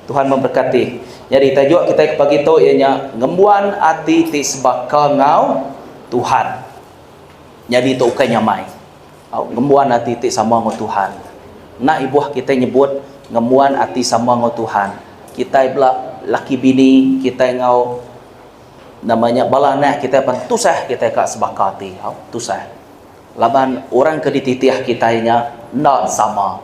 Tuhan memberkati. Nyadi tajuk kitai ke pagi tu iya nya ngembuan ati ti sebaka enggau Tuhan. Nyadi tu ukai nyamai. Au ngembuan ati ti sama enggau Tuhan. Enda ibuh kitai nyebut ngembuan ati sama enggau Tuhan. Kitai bela laki bini kitai enggau nama nya bala anak kitai pan tusah kitai ka sebaka ati. Au tusah. Laban orang ke dititih kitai nya enda sama.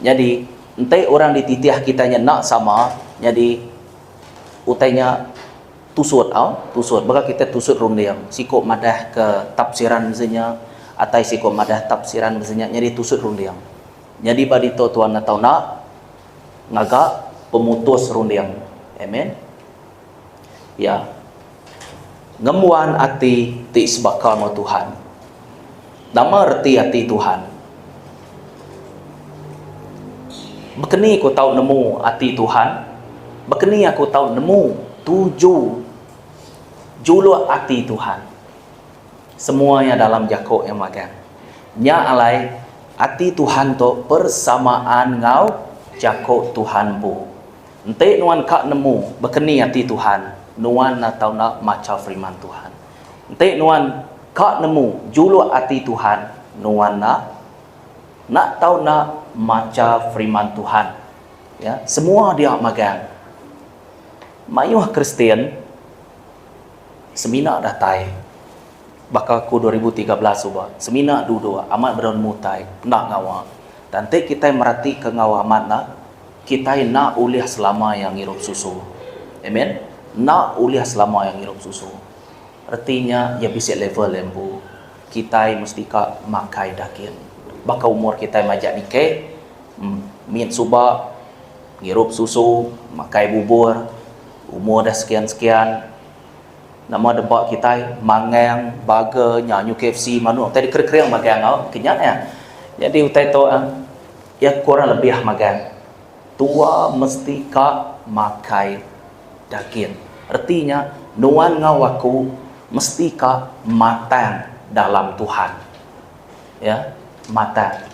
Nyadi enti orang dititih kitai nya enda sama, nyadi utai nya tusut au, tusut. Baka kitai tusut runding, siku madah ke tafsiran mesti nya, atai siku madah tafsiran mesti nya, nyadi tusut runding. Nyadi ba ditu tuan atau enda ngaga pemutus runding. Amen. Ya. Ngembuan ati ti sebaka enggau Tuhan. Nama reti ati Tuhan? Baka ni ku tau nemu ati Tuhan? Baka ni aku tau nemu tuju juluk ati Tuhan? Semua iya dalam jaku iya magang. Nya alai, ati Tuhan tu persamaan enggau jaku Tuhan empu. Enti nuan ka nemu bekeni ati Tuhan, nuan enda tau enda macha firman Tuhan. Enti nuan ka nemu juluk ati Tuhan, nuan enda enda tau enda macha firman Tuhan. Ya, semua dia magang. Mayuh Kristian semina datai baka aku 2013 suba, semina duduk amat beda nemu utai, enda ngawa. Tang enti kitai meratika enggau amat enda, Kitai enda ulih selama iya ngirup susu. Amen. Enda ulih selama iya ngirup susu. Reti nya iya bisi level iya empu. Kitai mesti ka makai daging. Baka umur kitai majak nike, mit suba ngirup susu, makai bubur, umur dah sekian-sekian, nama deba kitai mangang, burger, nya nyu KFC, manuk utai dikering-kering magang au, ke nya iya. Nyadi utai tu Iya kurang lebih magang. Tua mesti ka makai daging. Reti nya nuan enggau aku mesti ka matang dalam Tuhan. Ya, matang.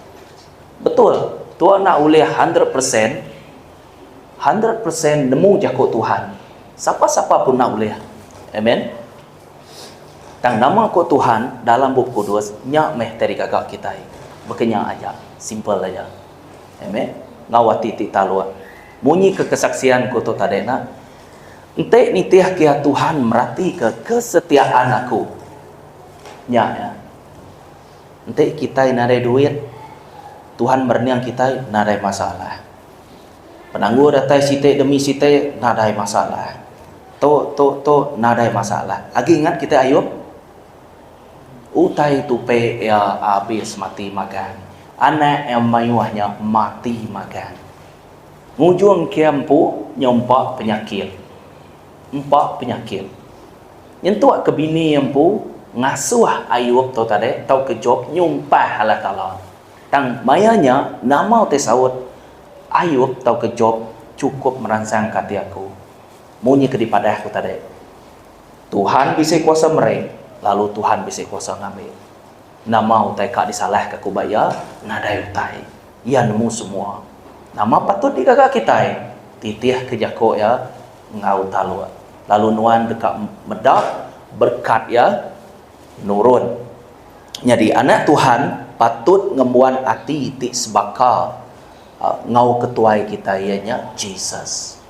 Betul, tua enda ulih 100%, 100% nemu jaku Tuhan. Sapa-sapa pun enda ulih. Amen. Tang nama ku Tuhan dalam Bup Kudus nya meh ti digaga kitai. Baka nya aja. Simple aja. Amen. Enggau ati ti taluk. Munyi ke kesaksian ku tu tadi nya, enti nitih kia Tuhan meratika kesetiaan aku. Nya iya. Enti kitai nadai duit, Tuhan merening kitai nadai masalah. Penanggul datai siti demi siti nadai masalah. Tu tu tu nadai masalah. Agi ingat kitai Ayub? Utai tupi iya abis mati magang. Anak iya mayuh nya mati magang. Ngujung ke empu nyau empa penyakit. Empa penyakit. Nyentuk ke bini iya empu ngasuh Ayub tu tadi tauka Job nyumpah Allah Taala. Tang maya nya nama utai saut Ayub tauka Job chukup meransangka ati aku. Munyi ke dipadah aku tadi, Tuhan bisi kuasa meri, lalu Tuhan bisi kuasa ngambi. Nama utai ka disalahka aku ba Iya? Nadai utai. Iya nemu semua. Nama patut digaga kitai? Titihka jaku Iya enggau taluk, lalu nuan deka meda berekat Iya nurun. Nyadi anak Tuhan patut ngembuan ati ti sebaka enggau ketuai kitai iya nya Jesus.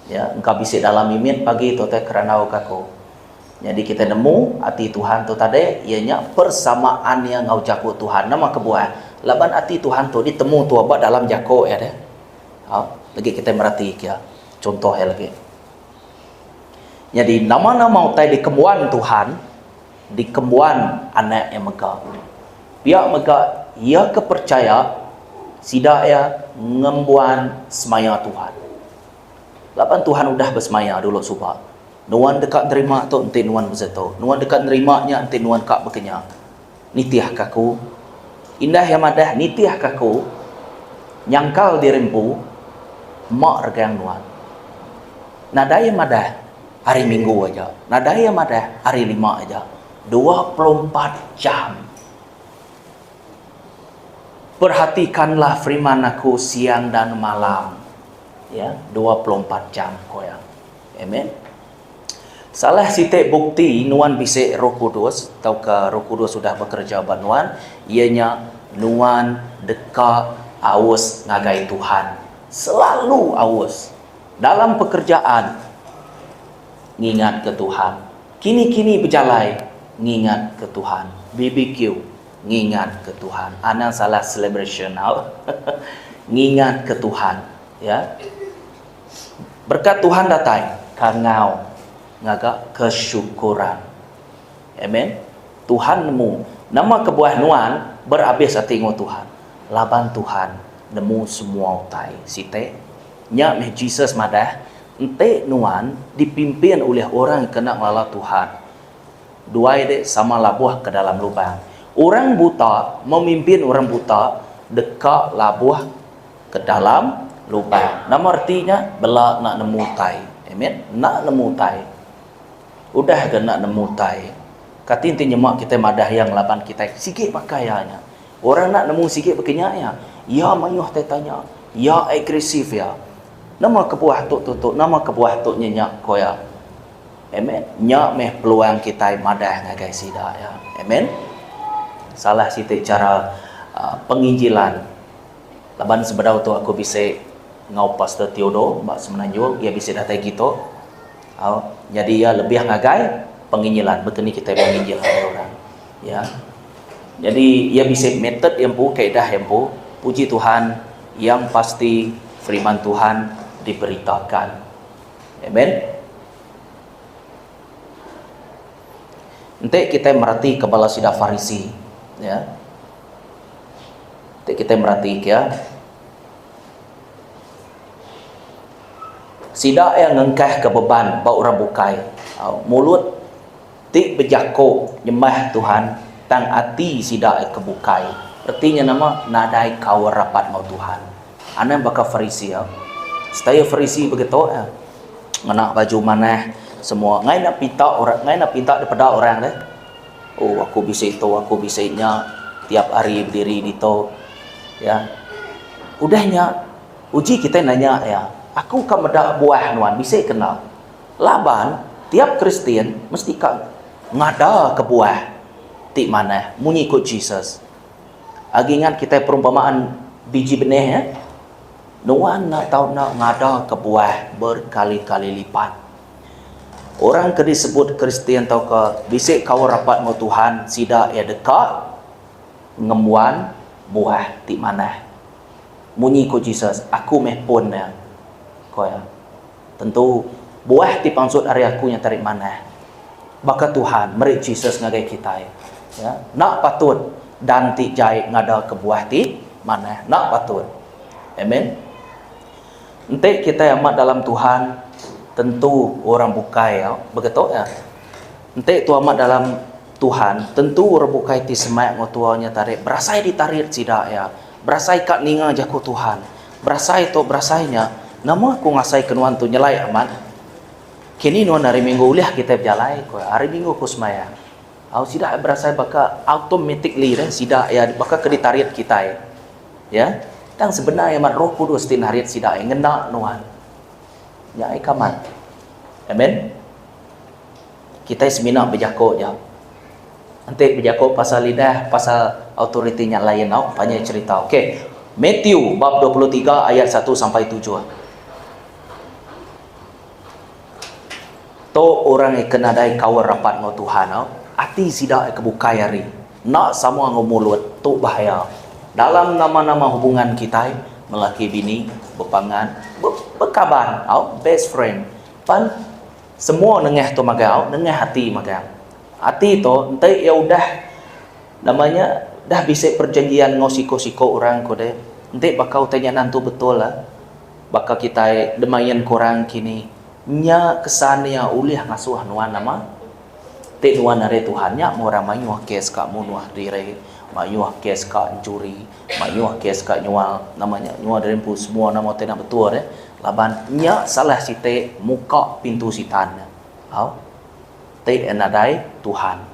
Ya, engka bisi dalam mimit pagi tu tai kerandau ka aku. Nyadi kitai nemu ati Tuhan tu tadi iya nya persamaan iya enggau jaku Tuhan. Nama kebuah? Laban ati Tuhan tu ditemu tua ba dalam jaku iya deh. Au, lagi kitai merati kia. Chuntoh iya lagi. Nyadi nama-nama utai dikembuan Tuhan, dikembuan Anak Iya mega. Pia mega iya ke perchaya, sida iya ngembuan semaya Tuhan. Laban Tuhan udah besemaya dulu suba, Nuan deka nerima tu enti nuan besetu. Nuan deka nerima nya enti nuan ka baka nya. Nitihka aku. Indah iya madah nitihka aku, nyangkal diri empu, ma regang nuan. Nadai iya madah hari minggu aja. Nadai iya madah hari lima aja. 24 jam. Perhatikanlah firman aku siang dan malam. Ya, 24 jam ko iya. Amen. Salah siti bukti nuan bisi Roh Kudus tauka Roh Kudus udah bekereja ba nuan iya nya nuan deka aus ngagai Tuhan. Selalu aus. Dalam pekerjaan ngingatka Tuhan. Kini-kini bejalai ngingatka Tuhan. BBQ ngingatka Tuhan. Anang salah celebration au. Ngingatka Tuhan. Ya. Berkat Tuhan datai kangau ngaga kesyukuran. Amen. Tuhan nemu nama kebuah nuan berabis ati enggau Tuhan. Laban Tuhan nemu semua utai. Siti. Nya meh Jesus madah, enti nuan dipimpin ulih orang ke enda ngelala Tuhan, duai dek sama labuh ke dalam lubang. Orang buta memimpin orang buta deka labuh ke dalam lubang. Nama reti nya? Bela enda nemu utai. Amen. Enda nemu utai. Udah ga enda nemu utai. Kati enti nyema kitai madah iya ngelaban kitai, sigi baka iya nya. Orang enda nemu sigi baka nya iya. Iya mayuh tai tanya. Iya agresif iya. Nama kebuah tu tu tu, nama kebuah tu nya nya, ko iya. Amen. Nya meh peluang kitai madah ngagai sida iya. Amen. Salah siti chara penginjilan. Laban sebedau tu aku bisi enggau Pastor Theodore ba Semenanjung, iya bisi datai kitu. Au, nyadi iya lebih ngagai penginjilan, baka ni kitai menginjil ngagai orang. Ya. Nyadi iya bisi method iya empu, kaedah iya empu. Puji Tuhan, yang pasti firman Tuhan diberitakan. Amen. Enti kitai meratika bala sida Farisi, ya. Enti kitai meratika iya, sida iya ngengkahka beban ba orang bukai. Mulut ti bejaku nyembah Tuhan tang ati sida iya ke bukai. Reti nya nama? Nadai kaul rapat enggau Tuhan. Anang baka Farisi iya. Style Farisi begitu iya. Ngena baju manah semua. Ngai enda pinta orang, ngai enda pinta dipeda orang deh. Oh aku bisi tu aku bisi nya tiap hari bediri ditu ya. Udah nya uji kitai nanya iya aku ka meda buah nuan bisi ke enda. Laban tiap Kristian mesti ka ngada ke buah ti manah munyi ku Jesus. Agi ingat kitai perumpamaan biji benih ya. Nuan enda tau enda ngada ke buah berkali-kali lipat. Orang ke disebut Kristian tauka bisi kaul rapat enggau Tuhan, sida iya deka ngembuan buah ti manah. Munyi ku Jesus, Aku meh pun iya. Ku iya, Tentu, buah ti pansut ari aku nya tadi manah. Baka Tuhan meri Jesus ngagai kitai. Ya, enda patut dan ti jai ngadaka buah ti manah. Enda patut. Amen. Enti kitai amat dalam Tuhan, tentu orang bukai begitu iya. Enti tu amat dalam Tuhan, tentu orang bukai ti semak enggau tua nya tadi berasai ditarit sida iya, berasai ka ninga jaku Tuhan. Berasai tu berasai nya, nama aku ngasai ke nuan tu nyelai amat. Kini nuan hari minggu ulih kitai bejalai ku iya, hari minggu ku semaya. Au sida iya berasai baka automatically deh sida iya baka ke ditarit kitai. Ya. Tang sebenar iya amat Roh Kudus ti narit sida iya ngena nuan. Nya ai ke amat. Amen. Kitai semina bejako aja. Enti bejako pasal lidah, pasal autoriti nya lain tau, panjai cherita. Okey. Matthew bab 23 ayat 1 sampai 7. Tu orang ke nadai kaul rapat enggau Tuhan tau. Ati sida ke bukai ari enda sama enggau mulut. Tu bahaya. Dalam nama-nama hubungan kitai, melaki bini, bepangan, bekaban tau, best friend pan semua nengah tu magang tau, nengah ati magang. Ati tu enti iya udah nama nya dah bisi perjanjian enggau siko-siko orang ku deh. Enti baka utai nya nentu betul ah. Baka kitai demain ke orang kini, nya kesan iya ulih ngasuh nuan nama? Ti nuan ari Tuhan nya meh orang mayuh kes ka munuh diri, mayuh kes ka enchuri, mayuh kes ka nyual nama nya nyual diri empu semua nama ti enda betul deh laban nya salah siti muka pintu sitan. Au. Ti nadai Tuhan.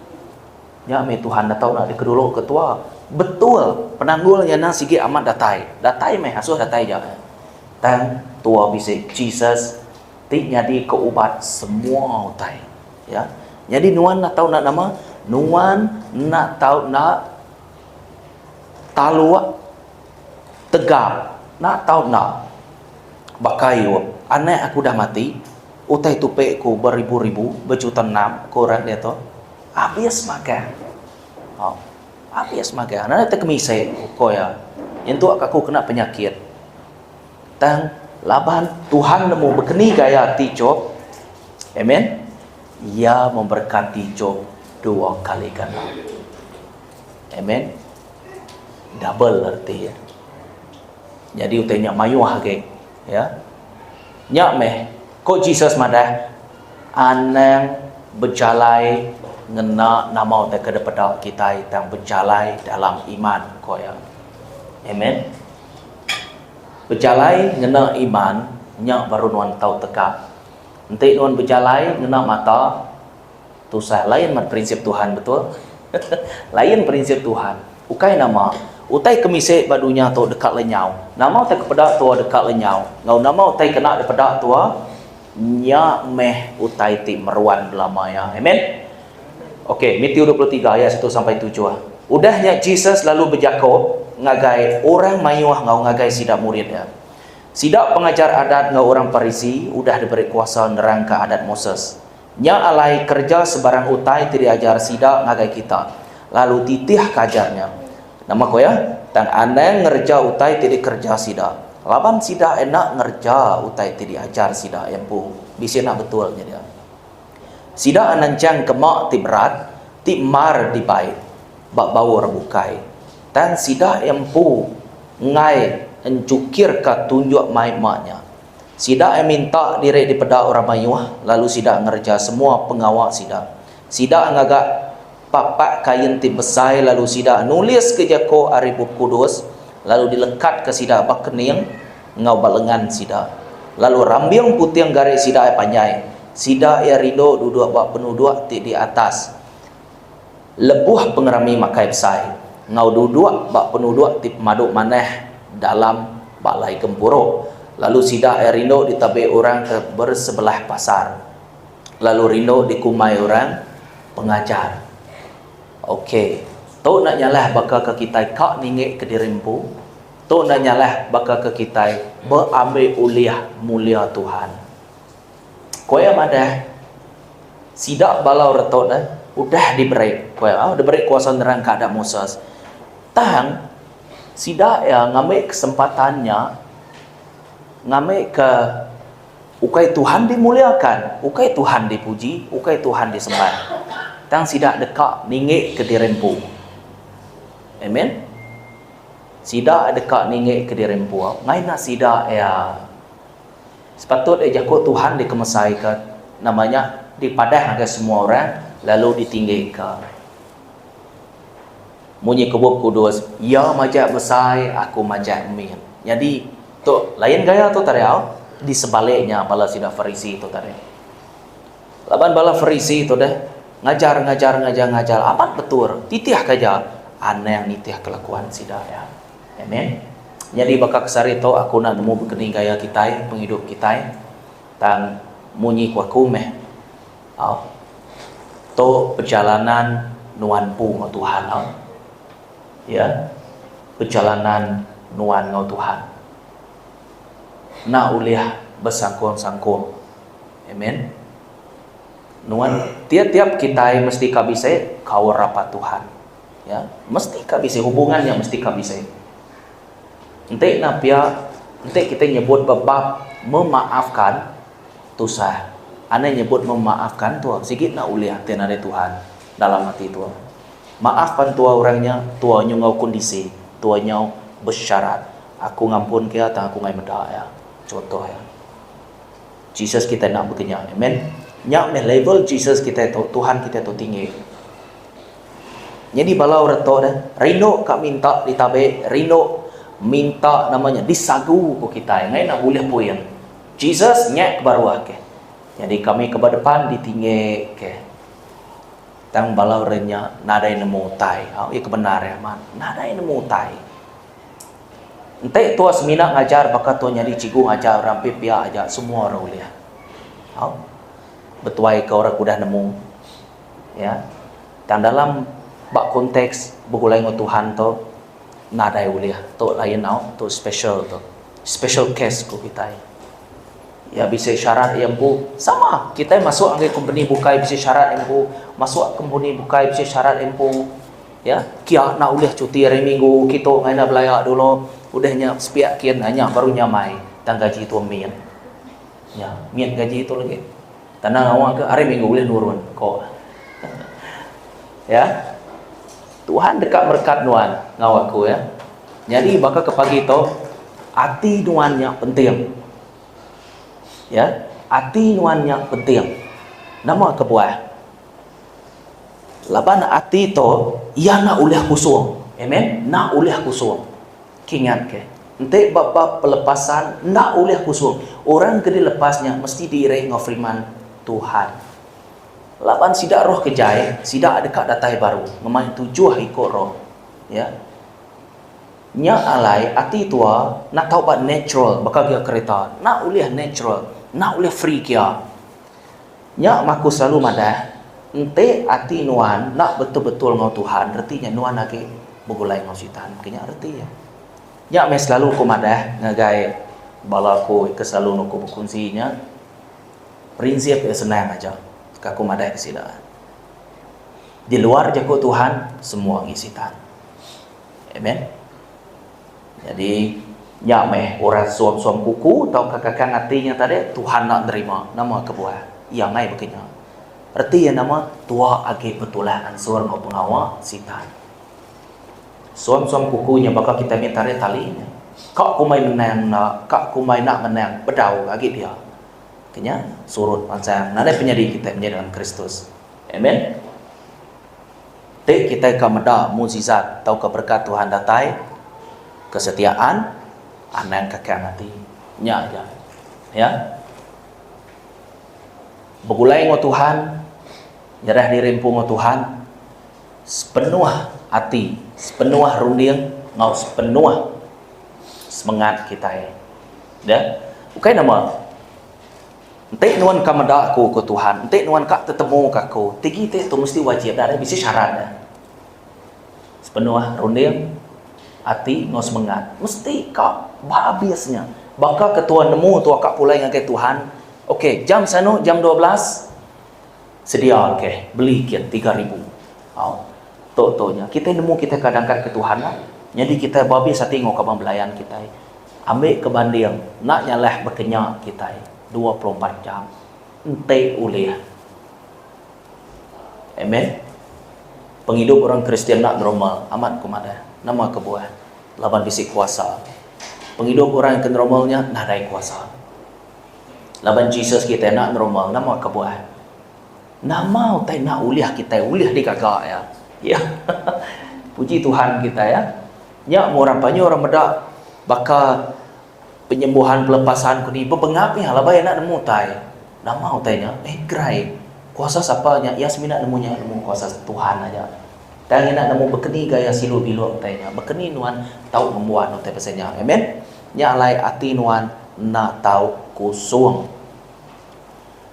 Nya mih Tuhan enda tau nak dikedulu ke tua. Betul, penanggul nya endang sigi amat datai. Datai meh, asuh datai ja. Tang tua bisi Jesus ti nyadi ke ubat semua utai. Ya. Nyadi nuan enda tau enda nama? Nuan enda tau enda taluk tegap enda tau enda baka Ayub. Anak aku udah mati, utai tupi ku beribu-ribu, bejuta enam ku orang diatu. Abis magang. Au. Abis magang. Nadai tekemisi ko iya. Nyentuk ka aku kena penyakit. Tang laban Tuhan nemu bekeni gaya ati Job. Amen. Iya memberkati Job dua kali ganda. Amen. Double reti iya. Nyadi utai nya mayuh agi. Ya. Nya meh ko Jesus madah anang bejalai ngena nama utai ke dipeda kitai tang bejalai dalam iman ko iya. Amen. Bejalai ngena iman nya baru nuan tau tegap. Enti nuan bejalai ngena mata tusah lain mat prinsip Tuhan betul. Lain prinsip Tuhan. Ukai nama utai ke misi ba dunya tu deka lenyau. Nama utai ke peda tua deka lenyau enggau nama utai kena dipeda tua nya meh utai ti meruan belama iya. Amen. Okey, Matthew 23 ayat satu sampai tujuh. Udah nya Jesus lalu bejaku ngagai orang mayuh enggau ngagai sida murid iya. Sida pengajar adat enggau orang Parisi udah diberi kuasa nerangka adat Moses. Nya alai kereja sebarang utai ti diajar sida ngagai kita, lalu titihka ajar nya. Nama ku iya? Tang anang ngereja utai ti dikereja sida, laban sida enda ngereja utai ti diajar sida iya empu. Bisi enda betul nya dia. Sida nanchang ke ma ti berat, ti mar dibai ba bau orang bukai. Tang sida iya empu enggai enchukirka tunjuk mai ma nya. Sida iya minta diri dipeda orang mayuh lalu sida ngereja semua pengawa sida. Sida ngaga papak kain ti besai lalu sida nuliska jaku ari Bup Kudus lalu dilekatka sida ba kening enggau ba lengan sida. Lalu rambing puting gari sida iya panjai. Sida iya rindu duduk ba penuduk ti di atas lebuh pengerami makai besai enggau duduk ba penuduk ti pemadu manah dalam balai gempuru, lalu sida iya rindu ditabi orang ke bersebelah pasar, lalu rindu dikumbai orang pengajar. Ok, tu enda nyalah baka ke kitai ka ninggi kediri empu, tu enda nyalah baka ke kitai beambi ulih mulia Tuhan. Ku iya madah, sida bala orang tu ne udah diberi, ku iya, diberi kuasa nerangka adat Moses. Tang, sida iya ngambi kesempatan nya ngambika ukai Tuhan dimuliakan, ukai Tuhan dipuji, ukai Tuhan disembah. Tang sida deka ninggika diri empu. Amen. Sida deka ninggika diri empu. Ngaina sida iya. Sepatut iya jaku Tuhan dikemesaika, nama nya dipadah ngagai semua orang lalu ditinggika. Munyi ke Bup Kudus, Iya majak besai, aku majak mit. Nyadi, tu lain gaya tu tadi au, di sebalik nya bala sida Farisi tu tadi. Laban bala Farisi tu deh ngajar ngajar ngajar ngajar amat betul, titih ke aja anang nitih kelakuan sida iya. Amen. Nyadi baka ke sehari tu aku enda nemu bekeni gaya kitai pengidup kitai tang munyi ku aku meh au tu perjalanan nuan empu enggau Tuhan au. Ya perjalanan nuan enggau Tuhan. Enda ulih besangkung-sangkung. Amen. Nuan tiap-tiap kitai mesti ka bisi kaul rapat Tuhan. Ya, mesti ka bisi hubungan nya mesti ka bisi. Enti enda pia, enti kitai nyebut ba bab memaafkan tusah. Anang nyebut memaafkan tua, sigi enda ulih ti nadai Tuhan dalam ati tua. Maaf pan tua orang nya, tua nyu enggau kondisi, tua nyau besyarat. Aku ngampun ke iya tang aku enggai meda iya. Contoh iya. Jesus kitai enda bekenya. Amen. Nya meh level Jesus kitai tu, Tuhan kitai tu tinggi. Nyadi bala orang tu deh rindu ka minta ditabi, rindu minta nama nya disagu ku kitai ngai nak bulih puing. Jesus nya ke baruh ke. Nyadi kami ke ba depan ditinggi ke. Tang bala orang nya nadai nemu utai. Au iya ke bendar iya amat. Nadai nemu utai. Enti tua semina ngajar baka tua nyadi cikgu ngajar orang pia pia aja semua orang ulih. Au. Betuai ke orang ke udah nemu. Ya. Tang dalam ba konteks begulai enggau Tuhan tu nadai ulih. Tu lain au, tu special tu. Special case ku kitai. Iya bisi syarat iya empu. Sama, kitai masuk ngagai kompeni bukai bisi syarat iya empu, masuk kompeni bukai bisi syarat iya empu. Ya, kia enda ulih cuti hari minggu kitu ngagai enda belaya dulu, udah nya sepiak kin nya baru nyamai tang gaji tu mit. Ya, mit gaji tu lagi. Tanda ngawa ke hari minggu ulih nurun ko. Ya. Tuhan deka merekat nuan enggau aku ya. Nyadi baka ke pagi tu ati nuan nya penting. Ya, ati nuan nya penting. Nama kebuah? Laban ati tu iya enda ulih kusung. Amen. Enda ulih kusung. Kingat ke. Enti ba bab pelepasan enda ulih kusung. Orang ke dilepas nya mesti diiri enggau firman Tuhan. Laban sida roh ke jai, sida deka datai baru ngemai tujuh iku roh. Ya. Nya alai ati tua enda tau ba natural baka gia kereta. Enda ulih natural, enda ulih free kia. Nya mah aku selalu madah, enti ati nuan enda betul-betul enggau Tuhan reti nya nuan agi begulai enggau sitan. Ke nya reti iya. Nya meh selalu aku madah ngagai bala aku ke selalu nuku bekunsi nya, prinsip iya senang aja ke aku madah ke sida. Di luar jaku Tuhan semua agi sitan. Amen. Jadi nya meh orang suam-suam kuku tauka kakang ati nya tadi Tuhan enda nerima. Nama kebuah? Iya ngai baka nya. Reti iya nama tua agi betulah ansur enggau pengawa sitan. Suam-suam kuku nya baka kitai mih tarik tali nya. Ka kumbai menang enda, ka kumbai enda menang bedau agi dia. Ke nya surut mansang nadai penyadi kitai menyadi dalam Kristus. Amen. Ti kitai ka meda mukjizat tauka berekat Tuhan datai, kesetiaan anang kakang ati. Nya aja. Ya. Begulai enggau Tuhan, nyerah diri empu enggau Tuhan sepenuh ati, sepenuh runding enggau sepenuh semengat kitai. Ya. Ukai nama Enti nuan ka meda aku, ku Tuhan, enti nuan ka tetemuka aku, tigi ti tu mesti wajib dah, bisi syarat nya. Sepenuh runding, ati enggau semengat mesti ka ba abis nya. Baka ke tua nemu tua ka pulai ngagai Tuhan, ok jam sanu jam 12 sedia okey beli kin 3000. Au. Tu tu nya kitai nemu kitai ka dangkat ke Tuhan lah. Nyadi kitai ba abis ati enggau kaban belayan kitai. Ambi ke banding enda nyalah bekenya kitai 24 jam enti ulih. Amen. Pengidup orang Kristian enda normal amat ku madah. Nama kebuah? Laban bisi kuasa. Pengidup orang ke normal nya nadai kuasa. Laban Jesus kitai enda normal nama kebuah? Nama utai enda ulih kitai ulih digaga iya. Ya. Puji Tuhan kitai ya. Nya meh orang panyu orang meda baka penyembuhan pelepasan ku ni bebengap iya laban iya enda nemu utai. Nama utai nya? Eh gerai. Kuasa sapa nya? Iya semina nemu nya nemu kuasa Tuhan aja. Tang iya enda nemu bekeni gaya silu biluk utai nya. Bekeni nuan tau ngembuan utai pasal nya. Amen. Nya alai ati nuan enda tau kusung.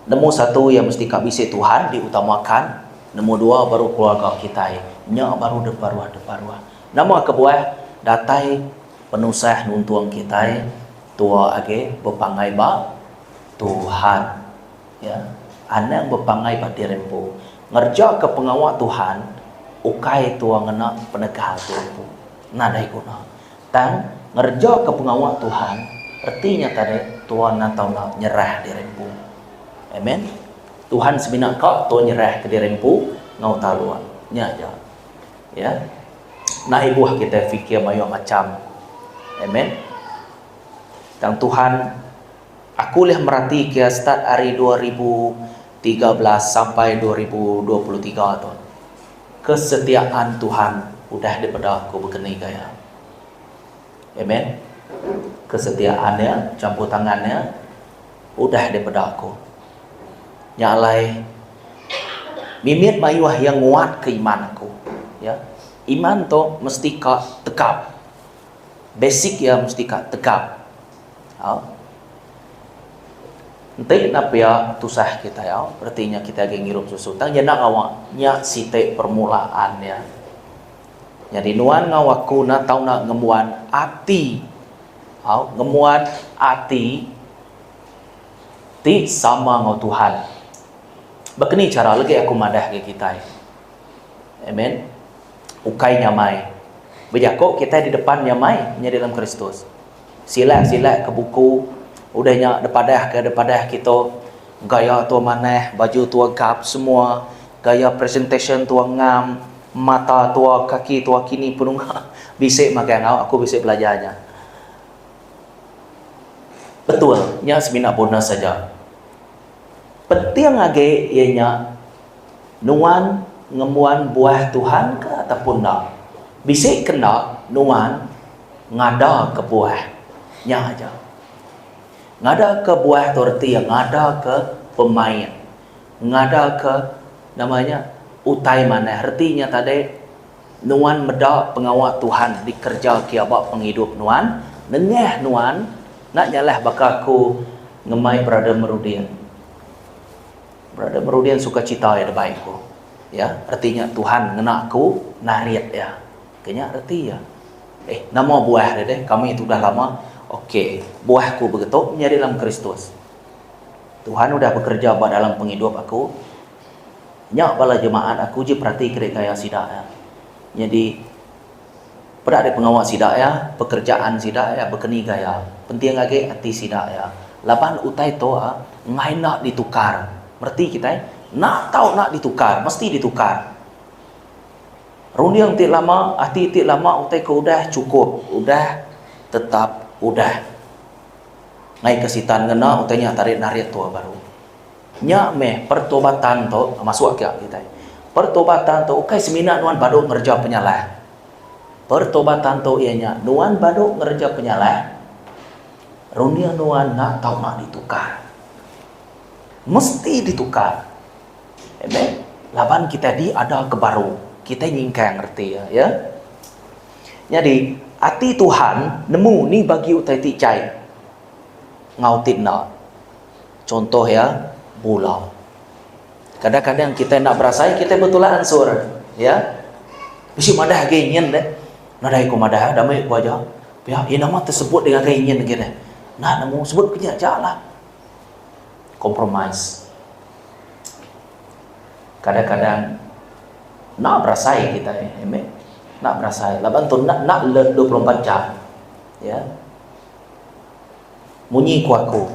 Nemu satu iya mesti ka bisi Tuhan diutamakan, nemu dua baru keluarga kitai. Nya baru deparuh deparuh. Nama kebuah datai penusah nuntung kitai tua agi bepanggai ba Tuhan. Ya. Anang bepanggai ba diri empu. Ngerejaka pengawa Tuhan ukai tua ngena penegal diri empu. Nadai guna. Tang, ngerejaka pengawa Tuhan reti nya tadi tua enda tau enda nyerah diri empu. Amen. Tuhan semina ka tua nyerah ke diri empu enggau taluk. Nya aja. Ya. Enda ibuh kitai fikir mayuh macham. Amen. Tang Tuhan aku ulih meratika start ari 2013 sampai 2023 tu. Kesetiaan Tuhan udah dipeda aku bekeni gaya. Amen. Kesetiaan iya, campur tangan iya udah dipeda aku. Nya alai mimit mayuh iya nguatka iman aku. Ya. Iman tu mesti ka tegap. Basic iya mesti ka tegap. Au. Enti enda pia tusah kitai au, reti nya kitai agi ngirup susu. Tang iya enda ngawa, nya siti permulaan iya. Nyadi nuan enggau aku enda tau enda ngembuan ati au, ngembuan ati ti sama enggau Tuhan. Baka ni chara legi aku madah ngagai kitai. Amen. Ukai nyamai. Bejaku kitai di depan nyamai nyadi dalam Kristus. Silak-silak ke buku udah nya depadah ke depadah kitu gaya tua manah baju tua gap semua gaya presentation tua ngam mata tua kaki tua kini penunga bisi magang au aku bisi belajar nya. Betul nya semina bonus aja. Penting agi iya nya nuan ngembuan buah Tuhan ke ataupun enda. Bisi ke enda nuan ngada ke buah nya aja. Ngada ke buah tu reti iya ngada ke pemaik, ngada ke nama nya utai manah. Reti nya tadi nuan meda pengawa Tuhan dikereja kia ba pengidup nuan nengah nuan enda nyalah baka aku ngemai brother Merudin. Brother Merudin sukacita iya debai ku. Ya, reti nya Tuhan ngena aku narit iya. Ke nya reti iya. Eh, nama buah dia deh? Kami tu udah lama. Okey, buah aku begitu menyadi dalam Kristus. Tuhan udah bekereja ba dalam pengidup aku. Nya bala jemaat aku ji perati ke gaya sida iya. Nyadi Peda deh pengawa sida iya, pekerjaan sida iya bekeni gaya. Penting agi ati sida iya. Laban utai tu enggai enda ditukar. Mereti kitai? Enda tau enda ditukar, mesti ditukar. Runding ti lama, ati ti lama utai ke udah chukup, udah tetap udah. Ngaika sitan ngena utai nya tarit narit tua baru. Nya meh pertobatan tu masuk agi kitai. Pertobatan tu ukai semina nuan badu ngereja penyalah. Pertobatan tu iya nya nuan badu ngereja penyalah, runding nuan enda tau enda ditukar. Mesti ditukar. Amen. Laban kitai diada ke baru, kitai nyingkang reti iya, ya. Nyadi, ati Tuhan nemu ni bagi utai ti jai enggau ti enda. Contoh iya, bula. Kadang-kadang kitai enda berasai, kitai betulak ansur. Ya. Bisi madah agi nyin deh. Nadai ku madah, dami ku aja. Pia, iya nama tersebut dengan agi nyin agi deh. Enda nemu, sebut ke nya aja lah. Compromise. Kadang-kadang enda berasai kitai, amen. Enda berasai laban tu enda enda alert 24 jam. Ya. Munyi ku aku,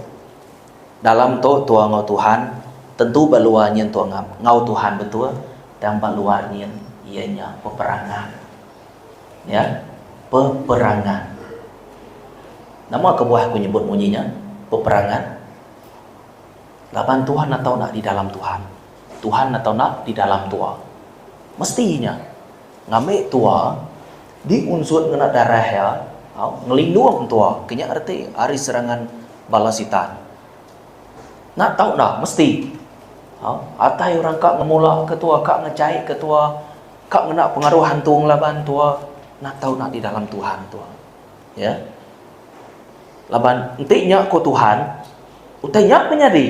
dalam tu tua enggau Tuhan, tentu ba luar nyin tua ngap enggau Tuhan betul, tang ba luar nyin iya nya peperangan. Ya, peperangan. Nama kebuah aku nyebut munyi nya? Peperangan. Laban Tuhan atau enda di dalam Tuhan. Tuhan atau enda di dalam tua. Mesti nya. Ngambi tua diunsut ngena darah iya au ngelindung tua ke nya reti ari serangan bala sitan. Enda tau enda mesti au atai orang ka ngemula ke tua ka ngejai ke tua ka ngena pengaruh hantu ngelaban tua enda tau enda di dalam Tuhan tua. Ya. Laban enti nya ko Tuhan utai nya meh nyadi.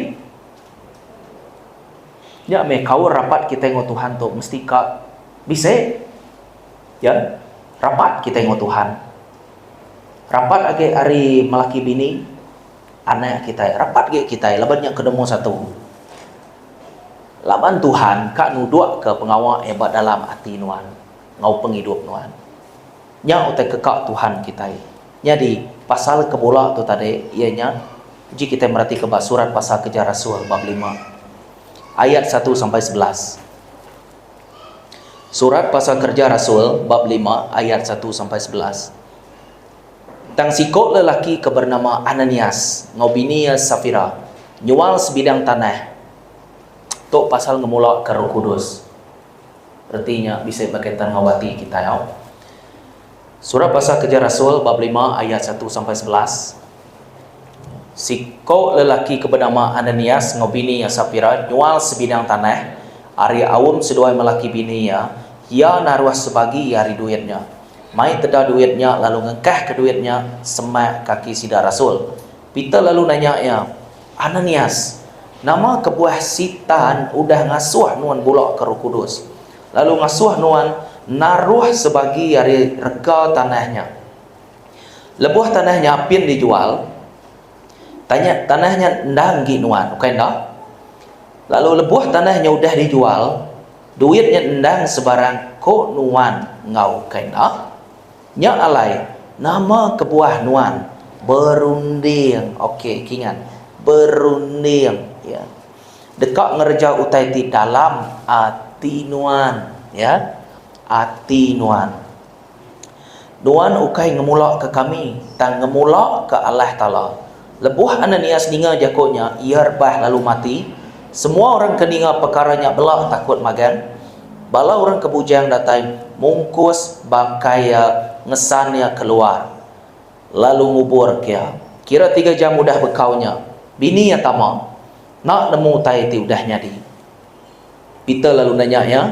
Nya meh kaul rapat kitai enggau Tuhan tu mesti ka bisi. Ya, rapat kitai enggau Tuhan. Rapat agi ari melaki bini, anak kitai, rapat agi kitai laban nya ke nombor satu. Laban Tuhan ka nudukka pengawa iya ba dalam ati nuan enggau pengidup nuan. Nya utai ke ka Tuhan kitai. Nyadi, pasal ke bula tu tadi iya nya uji kitai meratika ba surat pasal Kereja Rasul bab lima ayat satu sampai 11. Surat pasal Kereja Rasul bab lima ayat satu sampai 11. Tang siko lelaki ke bernama Ananias enggau bini iya Safira nyual sebidang tanah. Tu pasal ngemulaka Roh Kudus. Reti nya bisi bekaitan enggau ati kitai au. Surat pasal Kereja Rasul bab lima ayat satu sampai 11. Siko lelaki ke benama Ananias enggau bini iya Sapira nyual sebidang tanah ari aum seduai melaki bini iya, iya naruh sebagi ari duit nya. Mai teda duit nya lalu ngengkahka duit nya semak kaki sida rasul. Peter lalu nanya iya, Ananias, nama kebuah Sitan udah ngasuh nuan bula ke Roh Kudus, lalu ngasuh nuan naruh sebagi ari rega tanah nya? Lebuh tanah nya apin dijual, tanya tanah nya endang agi nuan, ukai enda? Lalu lebuh tanah nya udah dijual, Duit nya endang sebarang ko nuan enggau ukai enda. Nya alai nama kebuah nuan berunding ok kingat berunding ya deka ngereja utai ti dalam ati nuan ya ati nuan. Nuan ukai ngemula ke kami tang ngemula ke Allah Taala. Lebuh Ananias ninga jaku nya, iya rebah lalu mati. Semua orang ke ninga pekara nya bela takut magang. Bala orang ke bujang datai mungkus bangkai iya ngesan iya keluar lalu nguburka iya. Kira tiga jam udah bekau nya, bini iya tama enda nemu utai ti udah nyadi. Peter lalu nanya iya,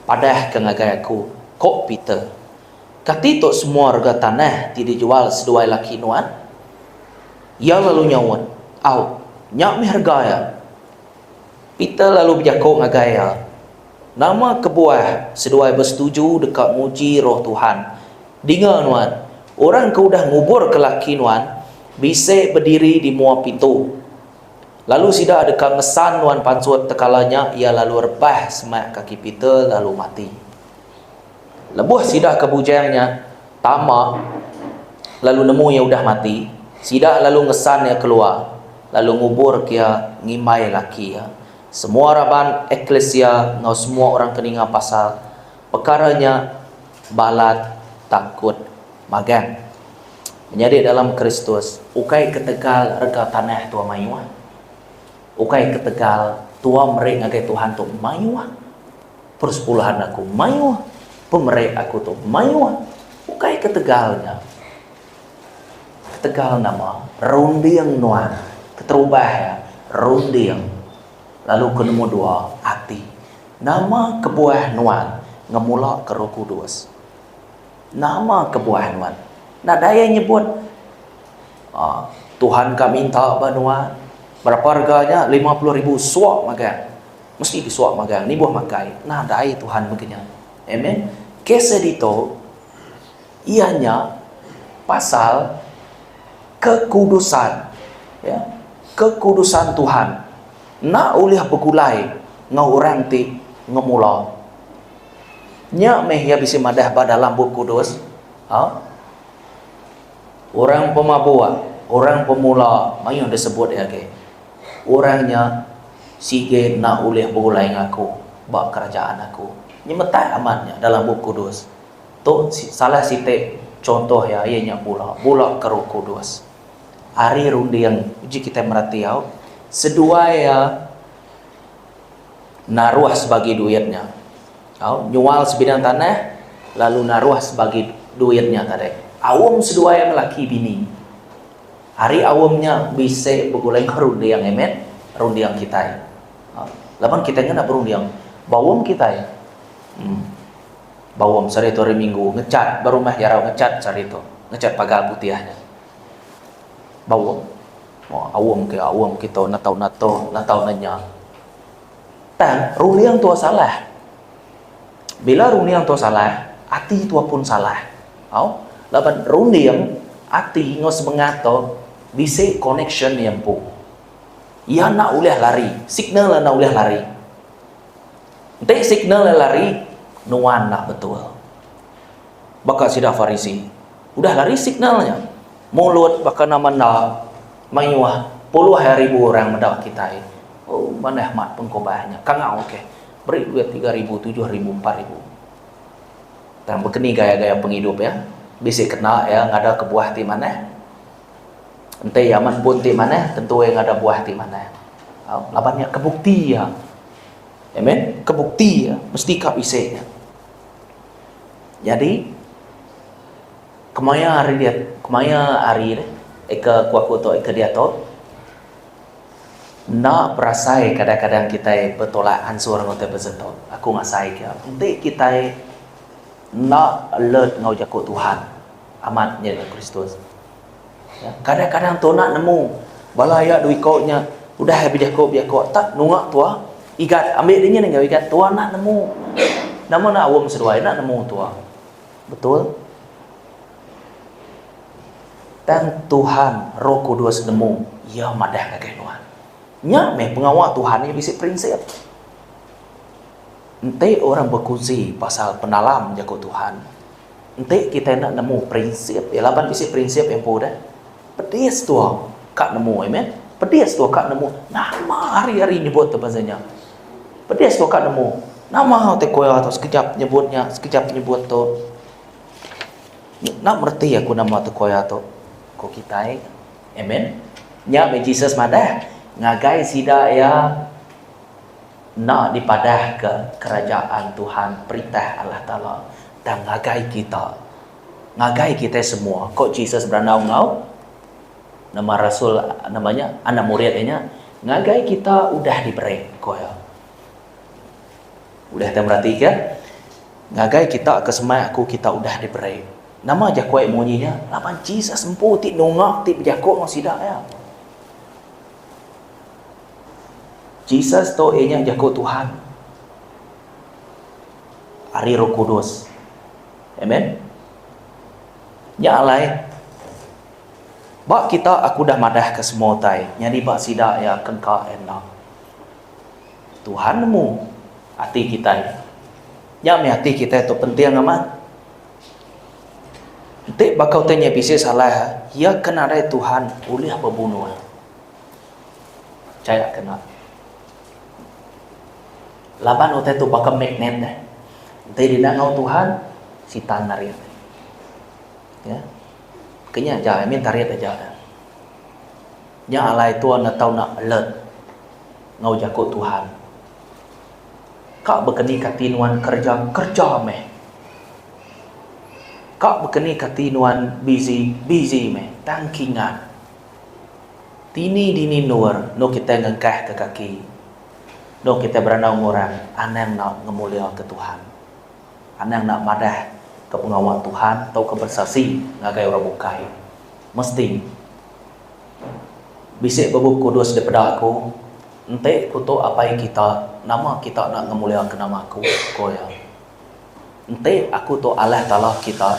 Padahka ngagai aku, ku Peter, Kati tu semua rega tanah ti dijual seduai laki nuan? Iya lalu nyaut, Au, nya meh rega iya. Peter lalu bejaku ngagai iya, Nama kebuah seduai besetuju deka nguji Roh Tuhan? Dinga nuan, orang ke udah nguburka laki nuan bisi bediri di mua pintu. Lalu sida deka ngesan nuan pansut tekala nya iya lalu rebah semak kaki Peter lalu mati. Lebuh sida ke bujang nya tama lalu nemu iya udah mati, sida lalu ngesan iya keluar lalu nguburka iya ngimbai laki iya. Semua raban eklisia enggau semua orang ke ninga pasal pekara nya balat takut magang. Menyadi dalam Kristus ukai ketegal rega tanah tua mayuh, ukai ketegal tua meri ngagai Tuhan tu mayuh, persepuluhan aku mayuh, pemeri aku tu mayuh, ukai ketegal nya. Ketegal nama? Runding nuan keterubah iya runding lalu ke nombor dua ati. Nama kebuah nuan ngemula ke Roh Kudus? Nama kebuah nuan nadai iya nyebut aaa Tuhan ka minta ba nuan berapa rega nya 50 ribu suak magang mesti disuak magang nibuh makai nadai Tuhan mega nya. Amen. Kes iya ditu iya nya pasal kekudusan ya kekudusan Tuhan enda ulih begulai enggau orang ti ngemula. Nya meh iya bisi madah ba dalam Bup Kudus, ha? Orang pemabuk, orang pemula, mayuh disebut iya agi. Orang nya sigi enda ulih begulai enggau aku ba kerajaan aku. Nyemetak amat nya dalam Bup Kudus. Tu salah siti chunto iya, iya nya bula. Bula ke Roh Kudus. Ari runding, uji kitai merati au, seduai iya naruh sebagi duit nya. Au, nyual sebidang tanah lalu naruh sebagi duit nya tadi. Aum seduai melaki bini. Ari aum nya bisi begulai enggau runding amen, runding kitai. Au, laban kitai ngena berunding baum kitai. Em baum sehari tu hari minggu ngecat ba rumah jarau ngecat sehari tu, ngecat pagar putih nya. Baum. Aum ke aum kita enda tau nato, enda tau nanya. Tang runding tua salah. Bila runding tua salah, ati tua pun salah. Au, laban runding, ati enggau semengat tu bisi connection iya empu. Iya enda ulih lari, signal enda ulih lari. Enti signal iya lari, nuan enda betul. Baka sida Farisi. Udah lari signal nya. Mulut baka nama enda mayuh puluh ribu orang meda kitai. Oh manah mat pengkhotbah nya. Kangau keh. Beri duit 3000, 7000, 4000. Tang bekeni gaya-gaya pengidup iya. Bisi kena iya ngada ke buah ti manah. Enti iya amat pun ti manah, tentu iya ngada buah ti manah. Laban nya kebukti iya. Amen. Kebukti iya. Mesti ka bisi nya. Nyadi kemaya hari dia kemaya hari deh eka ku aku tu eka diatu enda berasai kadang-kadang kitai betolak ansur enggau tai besetu. Aku ngasai ke enti kitai. Enda alert enggau jaku Tuhan. Amat nya dalam Kristus. Ya, kadang-kadang tu nak nemu bala iya dua iko nya udah bejaku bejaku tak nunga tua igat ambil dia nya enggau igat tua nak nemu. Nama nak awam seduai nak nemu tua. Betul? Tang Tuhan Roh Kudus nemu iya madah ngagai nuan. Nya meh pengawa Tuhan iya bisi prinsip. Enti orang bekunsi pasal penalam jaku Tuhan, enti kitai enda nemu prinsip iya laban bisi prinsip iya empu deh, pedis tua ka nemu amen. Pedis tua ka nemu nama hari-hari nyebut tu pasal nya. Pedis tua ka nemu nama utai ku iya tu sekejap nyebut nya sekejap nyebut tu. Enda mereti aku nama tu ku iya tu, ku kitai. Amen. Nya meh Jesus madah ngagai sida iya. Enda dipadahka kerajaan Tuhan, Perintah Allah Taala, tang ngagai kita, ngagai kitai semua, ko Jesus berandau enggau nama rasul nama nya anak murid iya nya, ngagai kita udah diberi, ko iya. Udah kita meratika, ngagai kita ke semak aku kita udah diberi. Nama jaku ai munyi nya? Laban Jesus empu ti nunga ti bejaku enggau sida iya. Jesus tu iya nya jaku Tuhan ari Roh Kudus. Amen. Nya alai ba kita aku udah madahka semua utai nyadi ba sida iya kengka enda. Tuhan nemu ati kitai. Nya meh ati kitai tu penting amat. Enti baka utai nya bisi salah iya ke nadai Tuhan ulih bebunuh. Chaya kena. Laban utai tu baka magnet deh. Enti dina enggau Tuhan, sitan narit. Ya. Kenya aja, I mean tarit aja. Nya alai tuan enda tau nak alert enggau jaku Tuhan. Ka bekeni kati nuan kereja, kereja meh. Ka bekeni kati nuan busy, busy meh. Tang kingat. Dini dini endur endur kitai ngengkahka kaki, endur kitai berandau enggau orang anang enda ngemuliaka Tuhan. Anang enda madahka pengawa Tuhan tauka besaksi ngagai orang bukai. Mesti bisi ba Bup Kudus dipeda aku, Enti ku tu Apai kita, nama kita enda ngemuliaka nama aku? ku iya. Enti aku tu Allah Taala kita,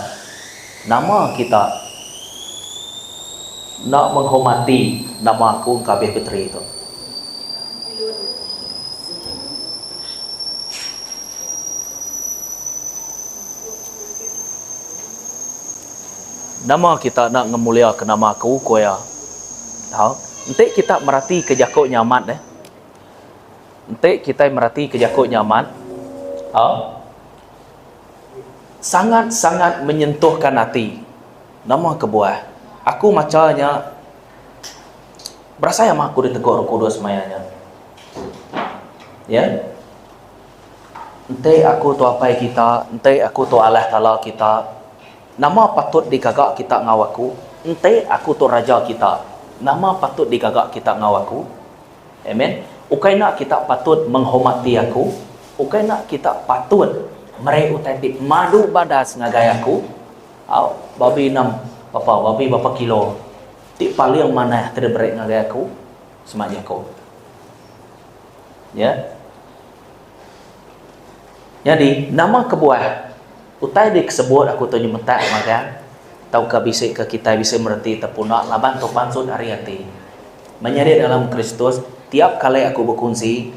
nama kita enda menghormati nama aku engka abih bateri tu. Nama kita enda ngemuliaka nama aku, ku iya. Tau, enti kita meratika jaku nya amat deh. Enti kitai meratika jaku nya amat, au, sangat-sangat menyentuhkan ati. Nama kebuah? Aku macha nya berasai amat aku ditegur Roh Kudus maya nya. Ya. Enti aku tu apai kita, enti aku tu Allah Taala kita, nama patut digaga kita enggau aku? Enti aku tu raja kita, nama patut digaga kita enggau aku? Amen. Ukai enda kita patut menghormati aku, ukai enda kita patut meri utai ti pemadu badas ngagai aku. Au, babi enam bapa, babi bapa kilo ti paling manah ti diberi ngagai aku, sema jaku. Ya. Nyadi, nama kebuah utai dikesebut aku tu nyemetak magang tauka bisi ke kitai bisi mereti tepuna laban tu pansut ari ati. Menyadi dalam Kristus, tiap kali aku bekunsi,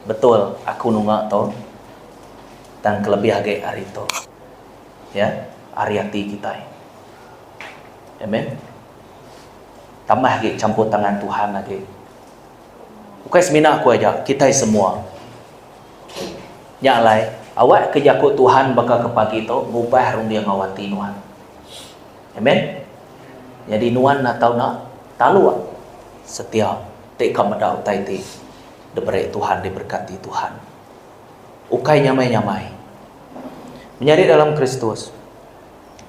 betul aku nunga tu, tang kelebih agi ari tu. Ya, ari ati kitai. Amen. Tambah agi campur tangan Tuhan agi. Ukai semina aku aja, kitai semua. Nya alai, awak ke jaku Tuhan baka ke pagi tu ngubah runding enggau ati nuan. Amen. Nyadi nuan enda tau enda taluk setia ti ka meda utai ti diberi Tuhan diberkati Tuhan. Ukai nyamai-nyamai. Menyadi dalam Kristus,